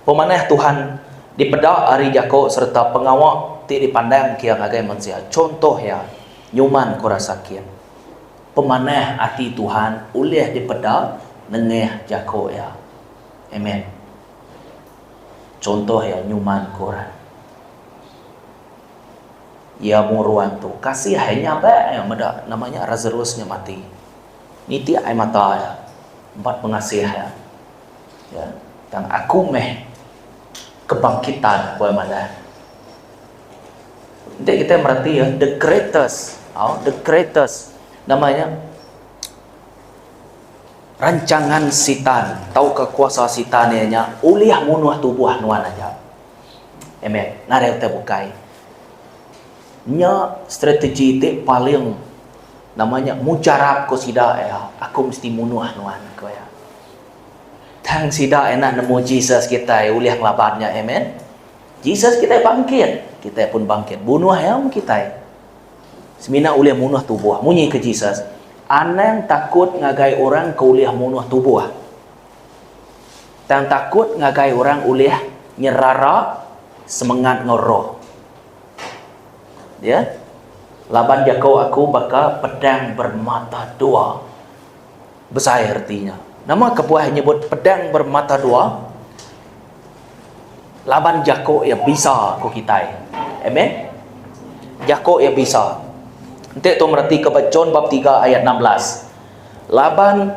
pemanah Tuhan dipeda ari jako sereta pengawa ti dipandang kia ngagai mensia. Contoh iya, nyuman ku rasa kin. Pemanah ati Tuhan ulih dipeda nengah jako iya. Amen. Chunto iya nyuman ke orang. Iya muruan tu kasih ai nyabak iya meda nama nya Lazarus nya mati. Nitik ai mata iya empat pengasih iya. Ya. Tang aku meh kebangkitan ku iya madah. Enti kitai mereti iya the greatest, au the greatest nama nya Rancangan Sitan tauka kuasa Sitan iya nya ulih munuh tubuh nuan aja. Amen. Nadai utai bukai. Nya strategi ti paling nama nya mujarab ku sida iya, aku mesti munuh nuan ku iya. Tang sida enda nemu Jesus kitai ulih ngelaban nya. Amen. Jesus kitai bangkit, kitai pun bangkit. Bunuh iya meh kitai. Semina ulih munuh tubuh. Munyi ke Jesus, Anang takut ngagai orang ke ulih munuh tubuh. Tang takut ngagai orang ulih nyerara semengat enggau roh. Ya. Laban jaku aku baka pedang bermata dua. Besai reti nya. Nama kebuah nyebut pedang bermata dua? Laban jako iya bisa ku kitai. Amen. Jako iya bisa. Enti tu mereti ke ba John bab 3 ayat 16. Laban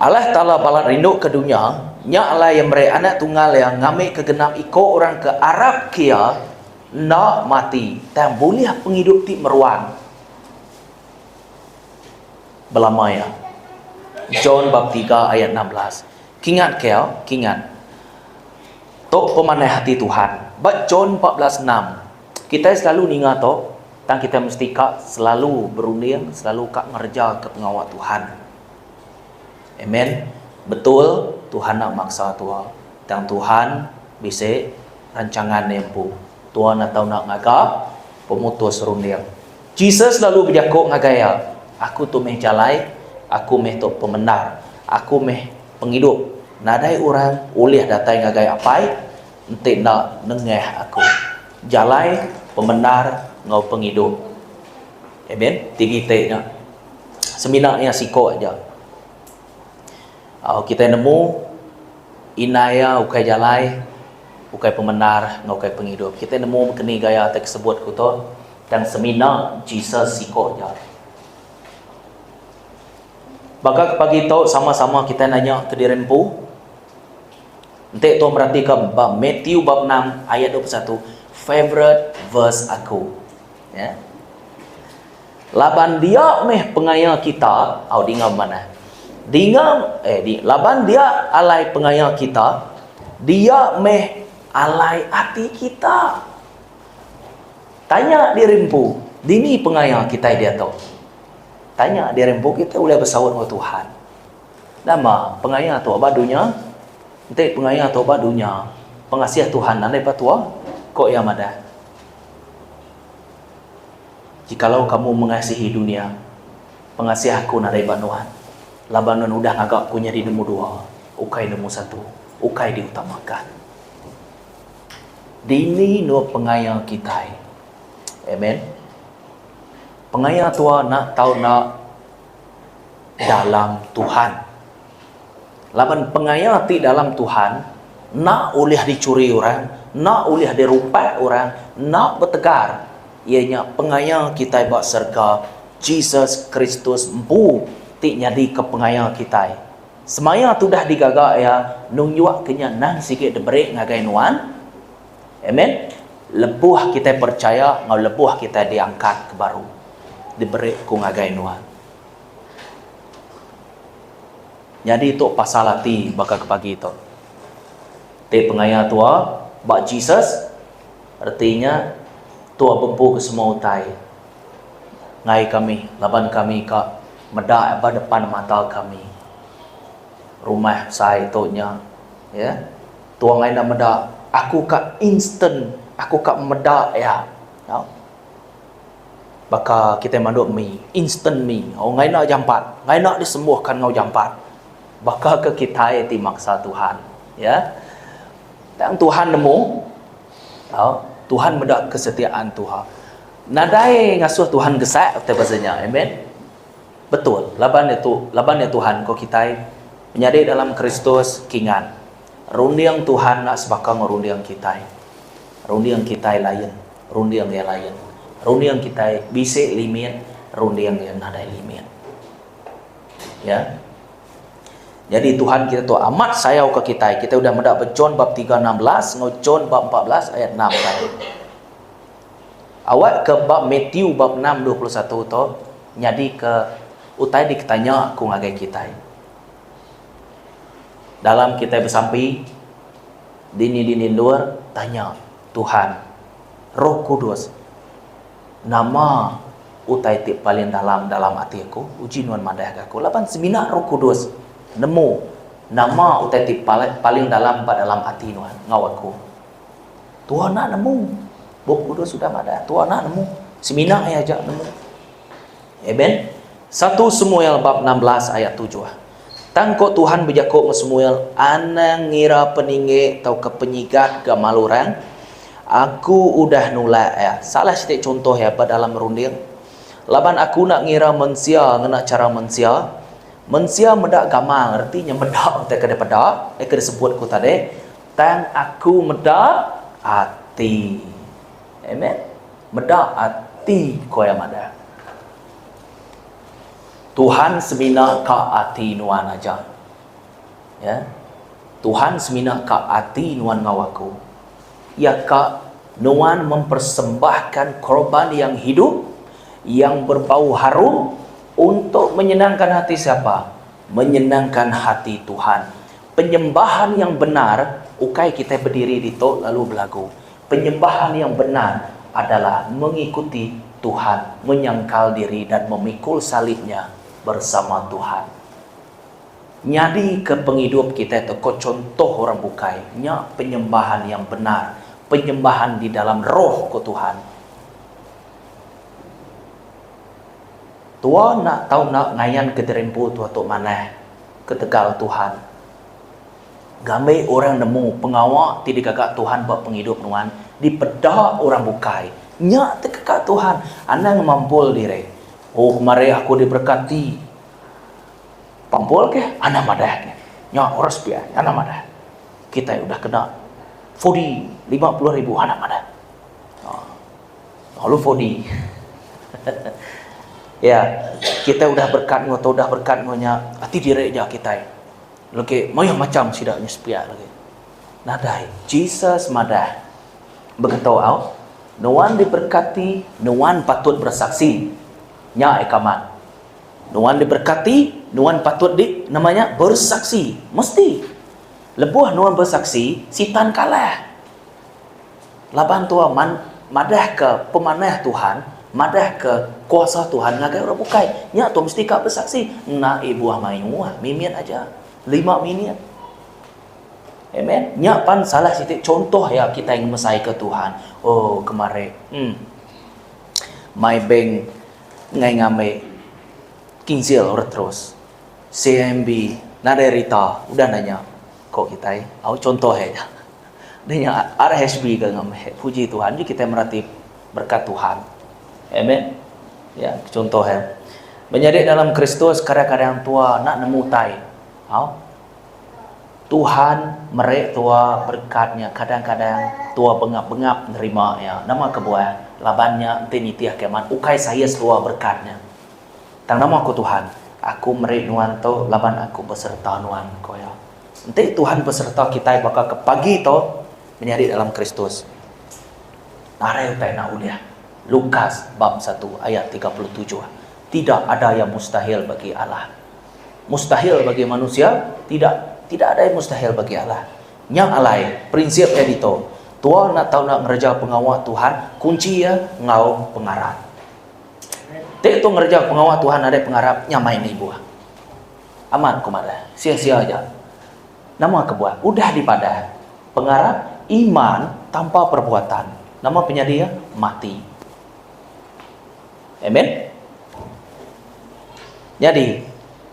Allah Taala balat rindu ke dunya, nya alai iya meri anak tunggal iya ngambi ke genap iko orang ke arap ke iya enda mati tang bulih pengidup ti meruan belama iya. John bab 3 ayat 16. Kingat ke, kingat. Tu pemanah ati Tuhan. Ba John 14:6, kitai selalu ninga tu, tang kitai mesti ka selalu berunding, selalu ka ngereja ke pengawa Tuhan. Amen. Betul, Tuhan enda maksa tua. Tang Tuhan bisi rancangan iya empu. Tua enda tau enda ngaga pemutus runding. Jesus lalu bejaku ngagai iya, Aku tu meh jalai, aku meh tu pemendar, aku meh pengidup. Nadai orang ulih datai ngagai Apai enti enda nengah aku. Jalai, pemendar, enggau pengidup. Amen. Ti iti nya. Semina iya siko aja. Au kitai nemu indai iya ukai jalai, ukai pemendar, enggau ukai pengidup. Kitai nemu bekeni gaya ti kesebut ku tu. Tang semina Jesus siko aja. Baka ke pagi tu sama-sama kitai nanya ke diri empu. Enti tu meratika ba Matthew bab 6 ayat 21, favorite verse aku. Ya. Laban dia meh pengaya kita, au dinga manah. Dinga eh di, laban dia alai pengaya kita, dia meh alai ati kita. Tanya diri empu, dini pengaya kitai diatu? Tanya diri empu kitai ulih besaut enggau Tuhan. Nama pengaya tu ba dunya? Enti pengaya tu ba dunya, pengasih Tuhan nadai ba tua, ko iya madah. Jikalau kamu mengasihi dunia, pengasih aku nadai ba nuan, laban nuan udah ngaga aku nyadi nemu dua, ukai nemu satu, ukai diutamakan. Dini endur pengaya kitai. Amen. Pengaya tua enda tau enda dalam Tuhan. Laban pengaya ti dalam Tuhan enda ulih dicuri orang, enda ulih dirumpak orang, enda betegar. Iya nya pengaya kitai ba serega, Jesus Kristus empu ti nyadika pengaya kitai. Semaya tudah digaga iya nunjukka nya endang sigi diberi ngagai nuan. Amen. Lebuh kitai percaya enggau lebuh kitai diangkatka baru, diberi ku ngagai nuan. Nyadi tu pasal ati baka ke pagi tu. Ti pengaya tua ba Jesus reti nya tua bempu ke semua utai. Ngai kami laban kami ka meda ba depan mata kami rumah besai tu nya ya tua ngai enda meda aku ka instant aku ka meda iya tau baka kitai manduk mi instant mi oh ngai enda jampat ngai enda disembuhkan enggau jampat baka ke kitai ti maksa Tuhan ya tang Tuhan nemu tau Tuhan meda kesetiaan Tuhan. Nadai ngasuh Tuhan gesak utai pasal nya. Amen. Betul. Laban iya tu, laban iya Tuhan ko kitai menyadi dalam Kristus kingat. Runding Tuhan enda sebaka enggau runding kitai. Runding kitai lain, runding iya lain. Runding kitai bisi limit, runding iya nadai limit. Ya. Nyadi Tuhan kita tu amat sayau ke kitai. Kitai udah meda ba John bab 3 16 enggau John bab 14 ayat 6 tadi. Awak ke bab Matthew bab 6 21 tu nyadi ke utai diketanya aku ngagai kitai. Dalam kitai besampi dini-dini endur tanya Tuhan Roh Kudus nama utai ti paling dalam dalam ati aku uji nuan madah ga aku laban semina Roh Kudus nemu nama utai ti paling dalam ba dalam ati nuan enggau aku. Tuhan enda nemu. Bup Kudus udah madah Tuhan enda nemu semina iya aja nemu. Amen. Satu Samuel bab 16 ayat tujuh. Tang ko Tuhan bejaku enggau Samuel, Anang ngira peninggi tauka penyigat gamal orang. Aku udah nulak iya. Salah siti chunto iya ba dalam runding. Laban aku enda ngira mensia ngena chara mensia. Mensia meda gamal reti nya meda utai ke dipeda, ke disebut ku tadi. Tang aku meda ati. Amen. Meda ati ko iya madah. Tuhan semina ka ati nuan aja. Ya. Tuhan semina ka ati nuan enggau aku. Iya ka nuan mempersembahkan korban yang hidup, yang berbau harum untuk menyenangkan hati siapa? Menyenangkan hati Tuhan. Penyembahan yang benar ukai kitai bediri ditu lalu belagu. Penyembahan yang benar adalah mengikuti Tuhan, menyangkal diri dan memikul salibnya bersama Tuhan. Nyadi ke pengidup kitai tu ko contoh orang bukai, nya penyembahan yang benar, penyembahan di dalam roh ko Tuhan. Tua enda tau enda ngayan ke diri empu tua tu manah ketegal Tuhan. Ngambi orang nemu pengawa ti digaga Tuhan ba pengidup nuan dipeda orang bukai. Nya ti keka Tuhan. Anang ngemampul diri. Oh kemari aku diberkati. Pampul ke? Anang madah ke. Nya orang sepiak. Anang madah. Kitai udah kena 40, 50 ribu. Anang madah. Lalu 40. Ya, kitai udah berkat enggau tu, udah berkat enggau nya. Ati diri aja kitai. Legi mayuh macham sida nya sepiak legi. Nadai. Jesus madah begetu au, Nuan diberkati, nuan patut bersaksi. Nya eka amat. Nuan diberkati, nuan patut di nama nya bersaksi. Mesti. Lebuh nuan bersaksi, sitan kalah. Laban tua man madahka pemanah Tuhan, madahka kuasa Tuhan ngagai orang bukai. Nya tua mesti ka besaksi. Enda ibuh mayuh, mimit aja. Lima minit. Amen. Nya pan salah siti contoh iya kitai ngemesaika Tuhan. Oh kemari. Hmm. My bank ngai ngambi kinsil orang terus. CIMB nadai rita udah nanya ko kitai. Au contoh iya. Dah nya RHB ke ngambi. Puji Tuhan ji kitai merati berkat Tuhan. Amen. Ya, contoh ya. Menyadi dalam Kristus kadang-kadang tua enda nemu utai. Au. Tuhan meri tua berkat nya kadang-kadang tua bengap-bengap nerima iya. Nama kebuah? Laban nya enti nitih ke amat ukai saiz tua berkat nya. Tang nama ku Tuhan, aku meri nuan tu laban aku besereta nuan, ku iya. Enti Tuhan besereta kitai baka ke pagi tu, menyadi dalam Kristus, narai utai enda ulih. Lukas bab satu ayat 37. Tidak ada yang mustahil bagi Allah. Mustahil bagi manusia, tidak tidak ada yang mustahil bagi Allah. Nya alai, prinsip iya ditu, tua enda tau enda ngereja pengawa Tuhan, kunchi iya enggau pengarap. Ti tu ngereja pengawa Tuhan nadai pengarap, nyamai nibuh. Amat ku madah, sia-sia aja. Nama kebuah? Udah dipadah, pengarap, iman tanpa perbuatan. Nama penyadi iya? Mati. Amen. Nyadi,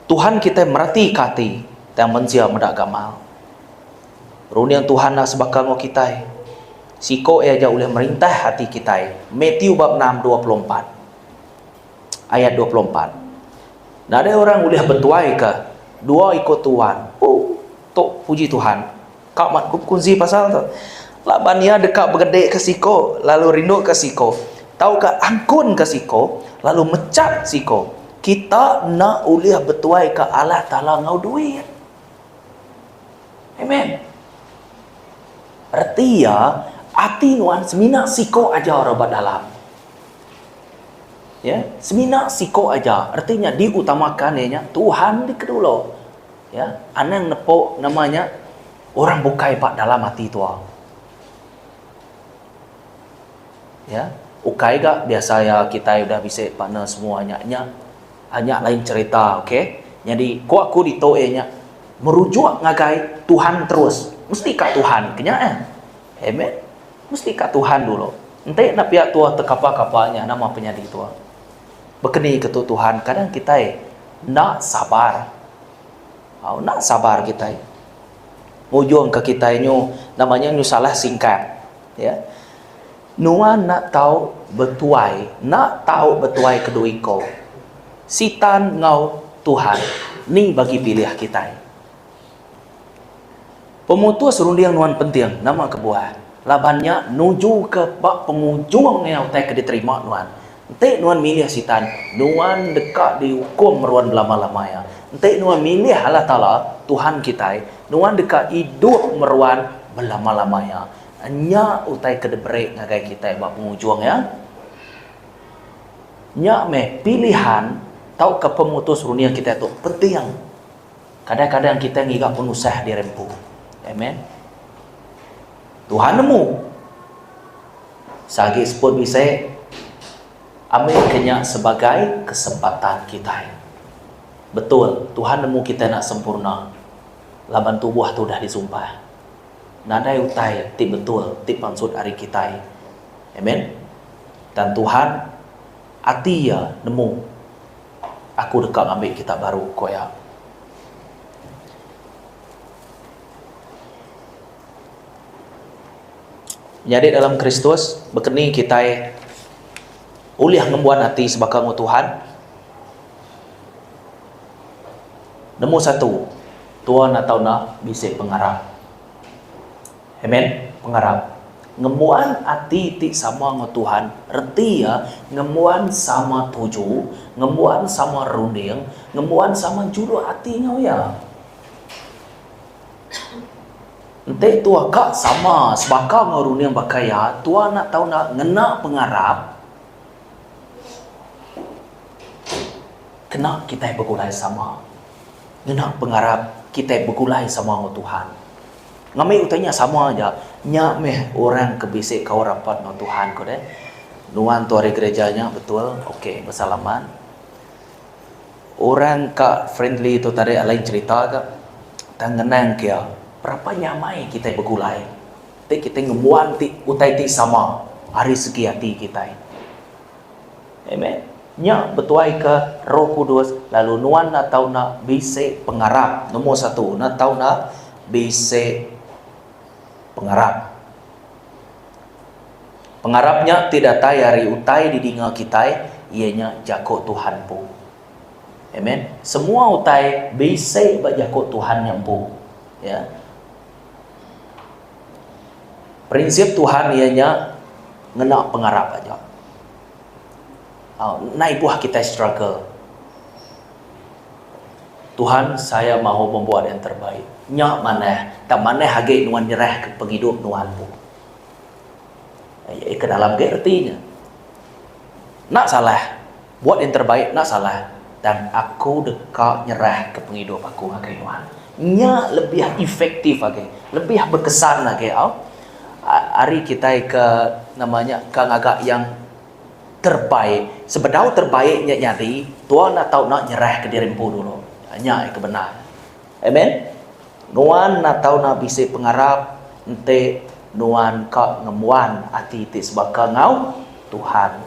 Tuhan kitai meratika ati tang mensia meda gamal. Runding Tuhan enda sebaka enggau kitai. Siko iya aja ulih merintah ati kitai. Matthew bab 6 24. Ayat 24. Nadai orang ulih betuaika dua iku tuan. Oh, tu puji Tuhan. Ka amat ku bekunsi pasal tu. Laban iya deka begedika siko lalu rinduka siko, tauka angkunka siko lalu mechat siko. Kita enda ulih betuaika Allah Taala enggau duit. Amen. Reti iya, ati nuan semina siko aja orang ba dalam. Ya, semina siko aja. Reti nya diutamakan iya nya Tuhan dikedulo. Ya, anang nepo nama nya orang bukai ba dalam ati tua. Ya, ukai ga biasa iya kitai udah bisi partner semua nya nya nya lain cerita okey. Nyadi ku aku ditu iya nya merujuk ngagai Tuhan terus. Mesti ka Tuhan ke nya eh. Amen. Mesti ka Tuhan dulu. Enti enda pia tua tekapa-kapa nya nama penyadi tua. Bekeni ke tu Tuhan kadang kitai enda sabar. Au enda sabar kitai. Ngujung ke kitai nyu nama nya nyu salah singkang. Ya. Nuan enda tau betuai, enda tau betuai kedua iko. Sitan enggau Tuhan ni bagi pilih kitai. Pemutus runding nuan penting. Nama kebuah? Laban nya nujuka ba pengujung iya utai ke diterima nuan. Enti nuan milih Sitan, nuan deka diukum meruan belama-lama iya. Enti nuan milih Allah Taala, Tuhan kitai, nuan deka idup meruan belama-lama iya. Nya utai ke diberi ngagai kitai ba pengujung iya. Nya meh pilihan tauka pemutus runding kitai tu penting. Kadang-kadang kitai ngiga penusah diri empu. Amen. Tuhan nemu. Seagi seput bisi, ambil ke nya sebagai kesempatan kitai. Betul, Tuhan nemu kitai enda sempurna laban tubuh tu udah disumpah. Nadai utai ti betul ti pansut ari kitai. Amen. Tang Tuhan ati iya nemu. Aku deka ngambi kita baru, ku iya. Menyadi dalam Kristus, bekeni kitai ulih ngembuan ati sebaka enggau Tuhan? Nemu satu, Tuan atau enda bisi pengarap. Amen. Pengarap. Ngembuan ati ti sama enggau Tuhan reti iya ngembuan sama tuju, ngembuan sama runding, ngembuan sama juluk ati enggau Iya. Enti tua ka sama sebaka enggau runding baka Iya, tua enda tau enda ngena pengarap kena kitai begulai sama. Ngena pengarap kitai begulai sama enggau Tuhan. Ngambi utai nya sama aja. Nya meh orang ke bisi kaul rapat enggau Tuhan ku deh. Nuan tu ari gereja nya betul ok besalaman. Orang ka friendly tu tadi alai cherita ga tang ngenang ke iya berapa nyamai kitai begulai ti kitai ngembuan ti utai ti sama ari segi ati kitai. Amen. Nya betuaika Roh Kudus lalu nuan enda tau enda bisi pengarap. Nombor satu, enda tau enda bisi pengarap. Pengarap nya ti datai ari utai didinga kitai iya nya jaku Tuhan empu. Amen. Semua utai bisi ba jaku Tuhan nya empu. Ya. Prinsip Tuhan iya nya ngena pengarap aja. Au, enda ibuh kitai struggle. Tuhan, saya mahu membuat yang terbaik. Nya manah, tang manah agi nuan nyerahka pengidup nuan empu. Iya ke dalam agi reti nya. Enda salah, buat yang terbaik enda salah, tang aku deka nyerahka pengidup aku ngagai nuan. Nya lebih efektif agi, lebih bekesan agi au. Ari kitai ke nama nya ke ngaga yang terbaik. Sebedau terbaik nya nyadi, tua enda tau enda nyerahka diri empu dulu. Nya iya ke bendar. Amen. Nuan enda tau enda bisi pengarap enti nuan ka ngembuan ati ti sebaka enggau Tuhan.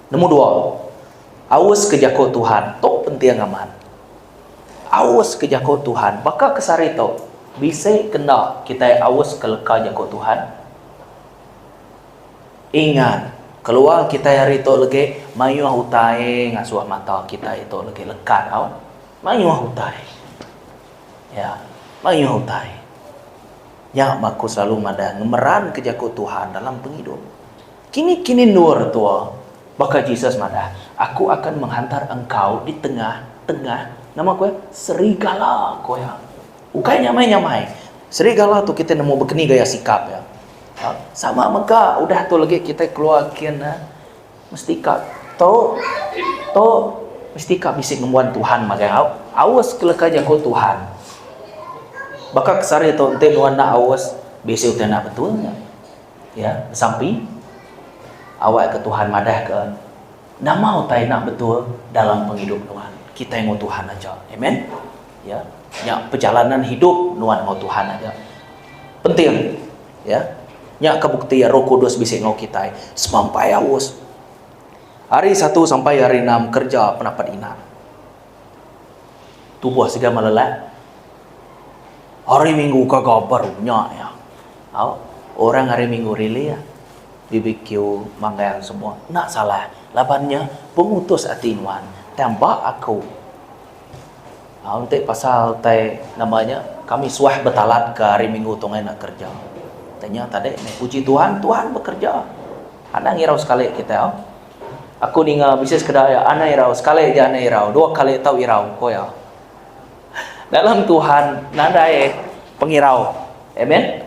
Nombor dua, aus ke jaku Tuhan tu penting amat. Aus ke jaku Tuhan baka ke sehari tu, bisi ke enda kitai aus ke leka jaku Tuhan? Ingat, keluar kitai hari tu legi mayuh utai ngasuh mata kitai tu legi lekat tau. Mayuh utai. Ya, mayuh utai. Nya mah aku selalu madah ngemeranka jaku Tuhan dalam pengidup. Kini-kini endur tua baka Jesus madah, Aku akan menghantar engkau di tengah-tengah nama ku iya? Serigala ku iya. Ukai nyamai-nyamai. Serigala tu kitai nemu bekeni gaya sikap iya. Sama mega udah tu lagi kitai keluar kin mesti ka tu tu mesti ka bisi ngembuan Tuhan magang au. Aus ke leka jaku Tuhan. Baka ke sehari tu enti nuan enda aus bisi utai enda betul nya. Ya, besampi awak ke Tuhan madah ke nama utai enda betul dalam pengidup nuan. Kitai enggau Tuhan aja. Amen. Ya, nya perjalanan hidup nuan enggau Tuhan aja. Penting. Ya. Nya ke bukti Roh Kudus bisi enggau kitai semampai aus. Hari satu sampai hari enam kerja penapat inat. Tubuh siga melelak. Hari minggu gaga baru nya iya. Au, orang hari minggu rili iya. BBQ, manggang semua. Enda salah laban nya pemutus ati nuan. Tang ba aku au enti pasal tai nama nya kami suah betalat ke hari minggu tu ngai enda kerja. Tang nya tadi meh puji Tuhan, Tuhan bekerja. Anang irau sekali kitai au. Aku ninga bisi sekeda iya anang irau sekali aja anang irau, dua kali tau irau, ku iya. Dalam Tuhan nadai pengirau. Amen.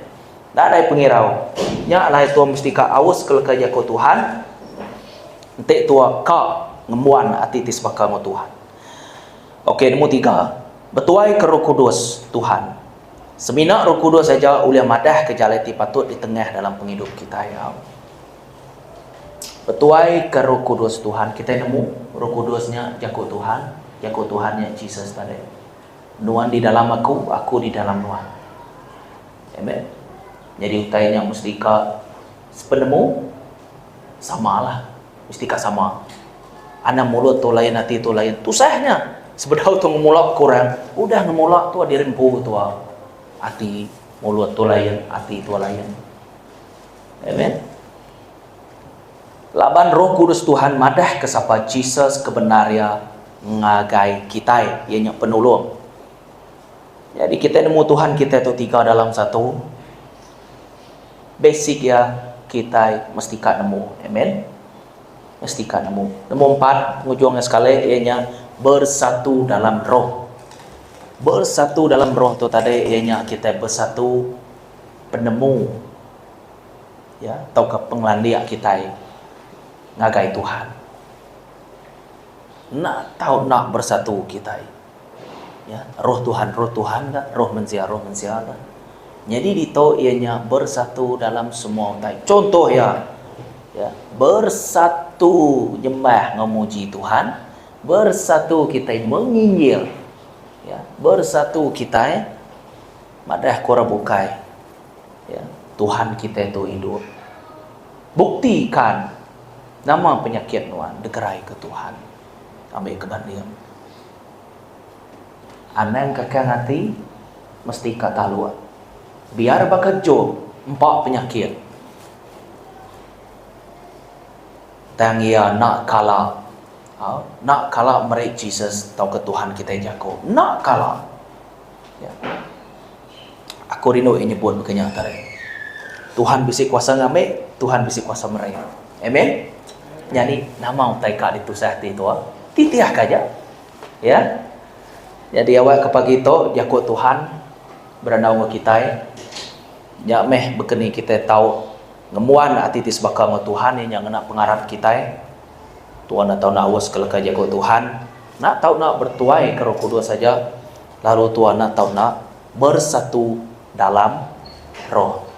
Nadai pengirau. Nya alai tua mesti ka aus ke leka jaku Tuhan enti tua ka ngembuan ati ti sebaka enggau Tuhan. Okey nombor tiga, betuai ke Roh Kudus Tuhan. Semina Roh Kudus aja ulih madah ke jalai ti patut ditengah dalam pengidup kitai. Au. Betuai ke Roh Kudus Tuhan kitai nemu Roh Kudus nya jaku Tuhan, jaku Tuhan nya Jesus tadi. Nuan di dalam aku, aku di dalam nuan. Amen. Jadi utai nya mesti ka sepenemu samalah. Mesti ka sama. Anang mulut tu lain ati tu lain. Tusah nya. Sebedau tu ngemula ke orang, udah ngemula tu diri empu tua. Ati mulut tu lain, ati tua lain. Amen. Laban Roh Kudus Tuhan madah ke sapa Jesus ke bendar iya ngagai kitai, iya nya penulung. Nyadi kitai nemu Tuhan kitai tu tiga dalam satu. Basic iya kitai mesti ka nemu. Amen. Mesti ka nemu. Nombor empat, pengujung iya sekali iya nya bersatu dalam roh. Bersatu dalam roh tu tadi iya nya kitai bersatu penemu ya tauka pengelandik kitai ngagai Tuhan. Enda tau enda bersatu kitai. Ya, roh Tuhan, roh Tuhan ga, roh mensia, roh mensia ga. Nyadi ditu iya nya bersatu dalam semua utai. Contoh iya, ya, bersatu nyembah enggau muji Tuhan, bersatu kitai menginjil. Ya, bersatu kitai Madah ku orang bukai, ya, Tuhan kitai tu idup. Buktikan nama penyakit nuan degeraika Tuhan. Ambi ke banding. Anang kakang ati mesti ka taluk. Biar baka Job empa penyakit. Tang iya enda kala enda kala meri Jesus tauka Tuhan kitai jaku. Enda kala. Ya. Aku rindu iya nyebut baka nya tadi. Tuhan bisi kuasa ngambi, Tuhan bisi kuasa meri. Amen. Nyadi nama utai ka ditusah ati tua? Titih ka aja. Ya. Nyadi awak ke pagi tu jaku Tuhan berandau enggau kitai. Nya meh bekeni kitai tau ngembuan ati ti sebaka enggau Tuhan iya nya ngena pengarap kitai. Tuan enda tau naus ke leka jaku Tuhan. Enda tau enda bertuai ke Roh Kudus aja, lalu tuan enda tau enda bersatu dalam Roh.